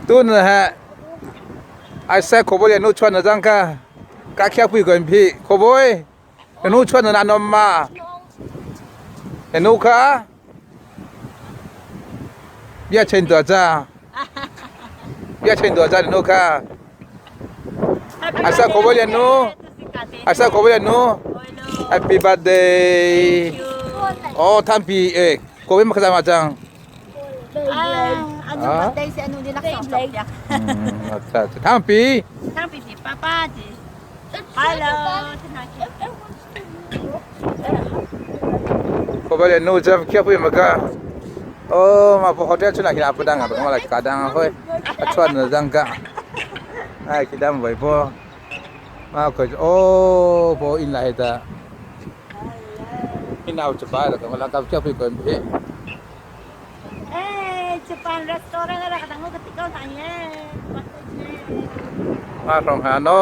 Tun ha ai sai kho bo nu chuan na jang ka ka khia pui ko phi kho boy nu chuan na nom ma nu kha bia chen to cha bia chen to cha nu kha asa kho bo nu asa kho bo nu happy birthday oh thampi eh ko ma kha ma chang Ano birthday si ano nila sa Acha thampi Thampi si papa di. Hello. Ko ba le nu jam kia pui ma ka oh ma po hotel chuna hina padang a ma la ka dang hoi a chuan na jang ka ai ki dam voi po ma ko oh po in lai ta in au chu ba la ka ma la ka kia pui ko phi Eh, Japan restaurant ra ka dango ka tikaw na ye. Ma rong ha no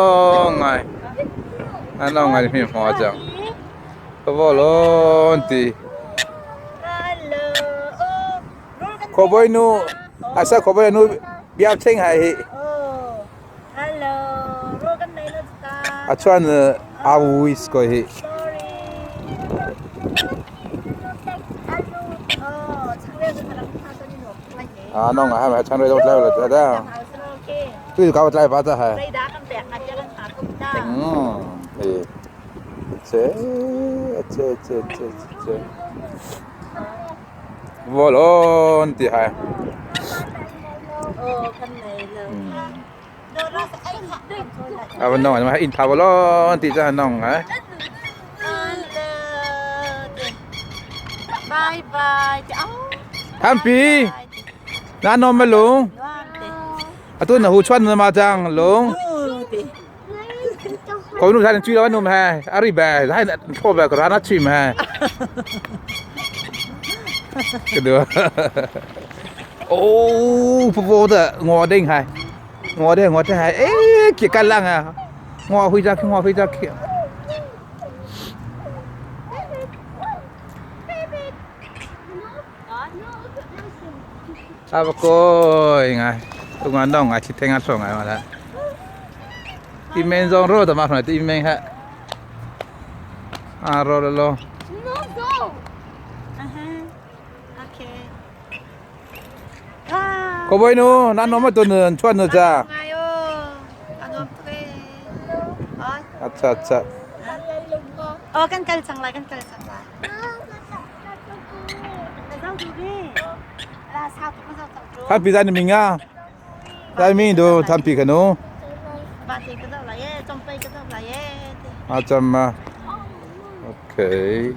ngai a no ngai mi mo jang ko bo lon ti Hello. Oh, roll kan. Ko boy nu asa ko boy nu biak cheng hai hi Oh. Hello. Roll kan nei lo ta. A chuan a wis ko hi. Sorry. Oh, À, nó ngài hai chan rồi đâu lại là da. Tôi cao lại ba ta hai. Ừ. Thì chế chế chế chế chế. Volon thì hai. À vẫn nong mà in thao volon thì ra nong ấy. Bye bye. Tham pi. Na nom mà lung. À tôi là hồ chuan mà chang lung. Có nụ thay truy đó nụ mà ari bè hay là thô bè có nó truy mà. Cái đứa. Ô, phụ的我定系，我定我真系，诶，结吉冷啊！我去咗，我去咗。啊不过应该，我弄啊去听下唱啊嘛啦。一面装肉的嘛，一面还，啊肉了咯。 Okay. Cô bơi nu, nó nó mà tuần chuan nữa cha. Acha acha. Oh, kan kal sang lai, kan kal sang lai. La sao cũng sao sao. Tham pi ra mình à. Ra mình đồ tham pi cái nu. Ba thì cái đó là ye, trong bay cái đó là ye. À chăm mà. Okay.